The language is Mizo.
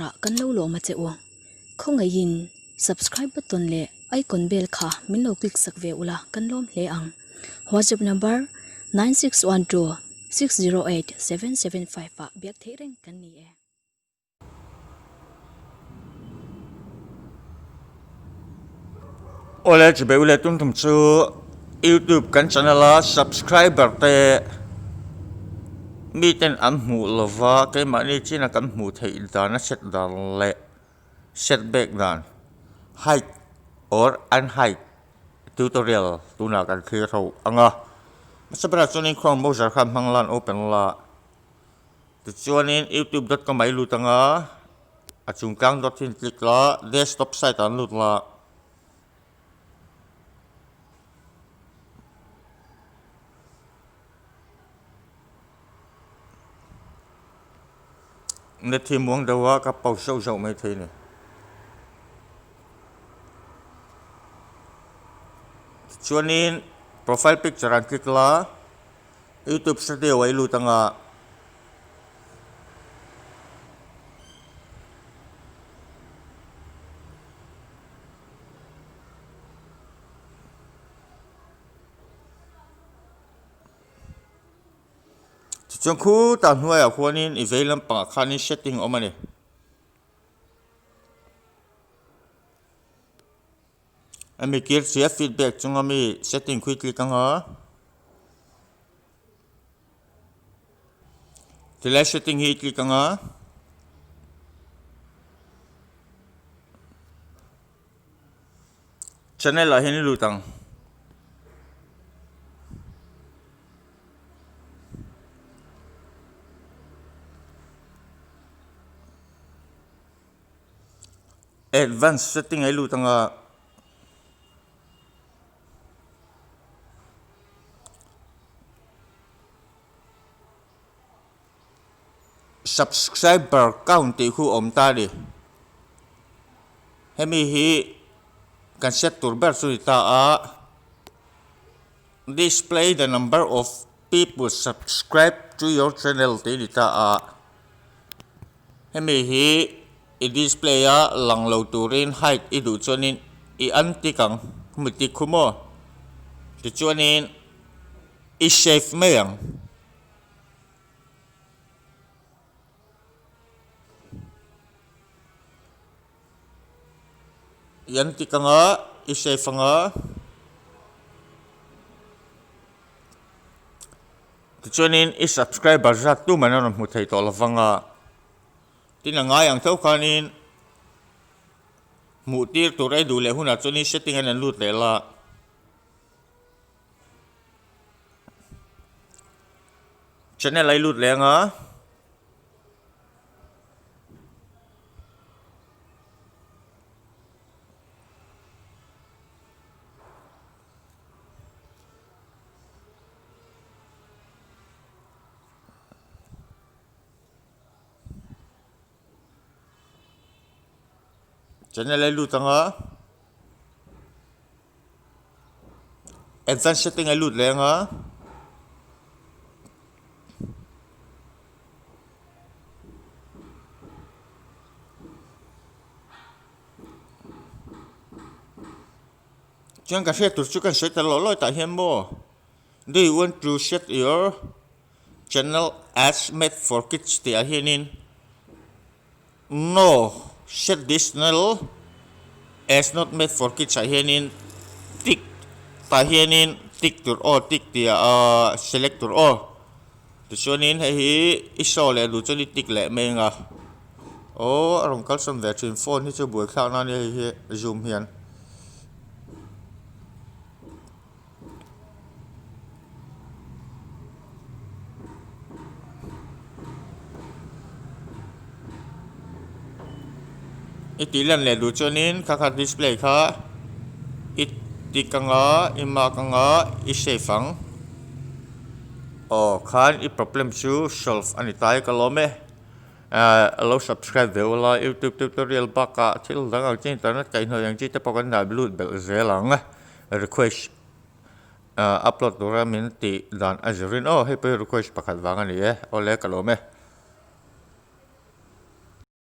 zarah kan lo lawm a che u. Khawngaihin subscribe button leh icon bell kha min lo click sak ve ula kan lawm hle ang. WhatsApp number 9612608775 ah biak theih reng kan ni e. Awle chibai ule tum tum chu youtube kan channel a subscriber te miten an hmuh lova keimahni china kan hmuh theih dan a set dan leh set bek dan hide or unhide tutorial tunah kan thlir ho ang a hmasa berah chuanin chrome browser kha hmang la an open la. Tichuanin youtube dot com ah i lut anga a chungtlang dot hi in click la desktop site ah an lut la. Net hi muang deuh a ka pause zauh zauh mai thei a ni. Tichuanin profile picture ah an click la. Youtube studio ah i lut anga tichuan khutah hnuaiah khuanin i vei lampangah khanin setting a awm a ni. Hemi kir chiah feedback chunga mi setting khui click anga tilai setting hi click anga channel ah hian i lut ang. Advance setting a i lut anga subscriber count tih khu a awm ta a ni hemi hi kan set tur ber chu a ni ta a display the number of people subscribe to your channel tih a ni ta a. Hemi hi i display a lang lo turin hide i duh chuanin i an tik ang hemi tik khu maw tichuanin i save mai ang. I an tik anga i save anga. Tichuanin i subscriber zat tu man a rawn hmu thei tawh lo vang a, tin a ngai ang tho khanin hmuh tir tur ei duh leh hunah chuanin setting an an lut leh la. Channel a i lut leh anga. Channel a lut anga advance setting a lut leh anga Chuan ka hriat tur chu kan sawi ta lawh lawih tah hian maw Do you want to set your channel as made for kids tih ah hianin No, set this channel as not made for kids ah hianin tick tah hianin tick tur aw tick tih ah select tur aw tichuanin hei hi i show leh duh chuan i tick leh mai ang a aw a rawn kalsawn ve thin phone hi chu buaithlak nan a nia hei hi zoom hian. I tih lan leh duh chuanin kha kha display kha i tick anga i mark anga i save ang aw khan i problem chu solve a ni ta e ka lawm e. A lo subscribe ve ula youtube tutorial bakah thil dang ang chi internet kaihhnawih ang chi te pawh kan dah lut belh zel ang request upload tura min tih dan a zirin aw hei pawh hi request pakhat vang a ni e awle ka lawm e.